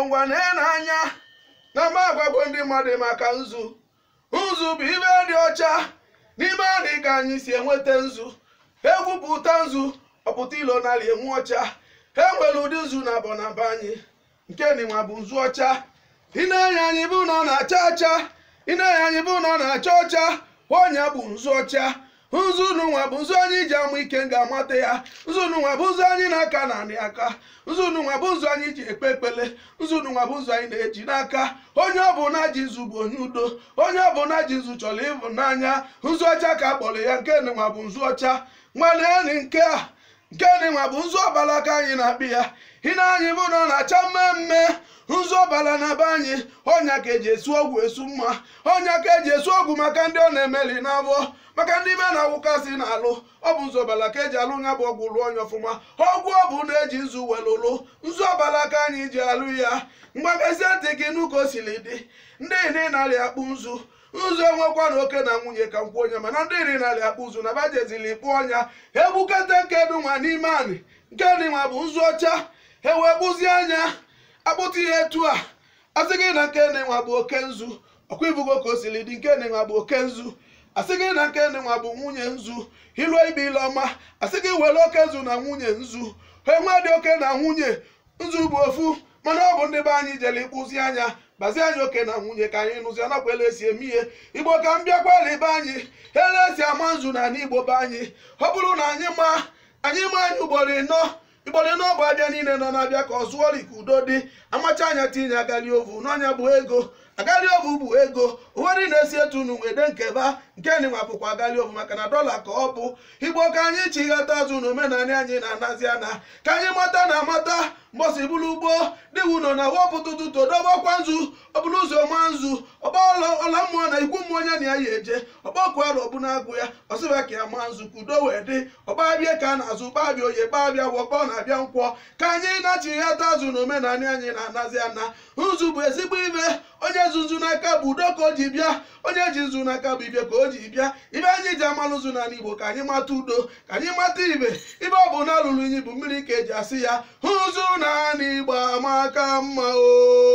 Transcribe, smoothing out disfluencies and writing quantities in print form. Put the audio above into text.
Igbo ngwa na-anya na m agwagwo ndị mmadụ maka nzu. Nzu bụ ibe dị ọcha n'ime anị ka anyị si enweta nzu. Egwupụta nzu ọpụta ilo narị enwe ọcha. E nwere ụdị nzu na abọ na be anyị, nke nịnwa bụ nzu ọcha. Ị na-enye anyị bụ na ọ na-acha acha, ị na-enye anyị bụ na ọ na-acha ọcha, ọnya bụ nzu ọcha. Nzu nụnwa bụ nzu anyị ji amụ ike ga-amata ya. Nzu nụnwa bụ nzu anyị na-aka naanị aka. Nzu nụnwa bụ nzu anyị ji ekpe ekpele. Nzu nụnwa bụ nzu anyị na-eji n'aka. Onye ọbụla ji nzu bụ onye udo. Onye ọbụla ji nzu chọrọ ịhụnanya. Nzu ọcha ka a kpọrọ ya, nke nụnwa bụ nzu ọcha. Nwanne nke a, nke nụnwa bụ nzu ọbala ka anyị na-akpị ya. Ị na-anyị bụ na ọ na-acha mmemme. Nzu ọbala na be anyị, ọnya ka eji esu ọgwụ esu mma, ọnya ka eji esu ọgwụ maka ndị ọ na-emeli n'afọ, maka ndị ibe na-awụkasị na-alụ. Ọ bụ nzu ọbala ka eji alụ ya bụ ọgwụ lụọ onye ọfụma. Ọgwụ ọ bụ na-eji nzu welụlụ nzu ọbala ka anyị ji alụ ya. Mgbagezie ntị gị nụ ka o siri dị. Ndị iri narị akpụ nzu, nzu enwekwa na oke na nwunye ka nkwụ onye, mana ndị iri narị akpụ nzu na bajezili kpụ ọnya egbukete nke nwa n'ime anị. Nke nwa bụ nzu ọcha. E wee kpụzie anya akpụta ihe etu a, asị gị na nke nwa bụ oke nzu. Ọkwa ibugo ka o siri dị, nke nwa bụ oke nzu. Asị gị na nke nwa bụ nwunye nzu. Iluo ibe ile ọma, asị gị were oke nzu na nwunye nzu. Enwe dị oke na nwunye nzu bụ ofu, mana ọ bụ ndị be anyị jere ịkpụzi anya gbazie anyị oke na nwunye ka anyị nụzi anakwa ele esi eme ihe. Igbo ka m bịakwala ibe anyị ele esi ama nzu na ala Igbo be anyị. Ọ bụrụ na anyị ma anyị ma anyị ugboro ịnọ, ugboro ịnọ bụ abịa niile nọ na-abịa ka ọ zụọrị ka udo dị. Amacha anya tinye agali ovu n'ọnya bụ ego. Agali ovu bụ ego. Ụfọdụ na-esi etu unu nwede nkeba nke nịnwa bụkwa agali ovu maka na dọla ka ọ bụ. Igbo ka anyị chighata azụ na omenala anyị na-anazi ana ka anyị mata na amata. Mbọsị bụrụ ugbo dịwu nọ na wọpụtụtụ todobọkwa nzu, ọbụla ụzọ ma nzu ọgba ọla mmụọ na ikwu mmụọ onye na ya ya eje ọgbakụ alụ ọbụna agụ ya ọsịba ka ya ma nzu ka udo wee dị. Ọgbabịa ka a na-azụ gbabịa oye gbabịa wọkpọ na-abịa nkwọ. Ka anyị na-achighata azụ na omenala anyị na-anazi ana. Nzu bụ ezigbo ibe. Onye zu nzu n'aka bụ udo ka o ji bịa. Onye ji nzu n'aka bụ ibe ka o ji bịa. Ibe anyị ji amalụ nzu n'ala Igbo ka anyị mata udo, ka anyị mata ibe. Ibe ọ bụ na alụrụ inyi bụ mmiri ka eji asị ya. Nzu n'ala Igbo amaka mma o.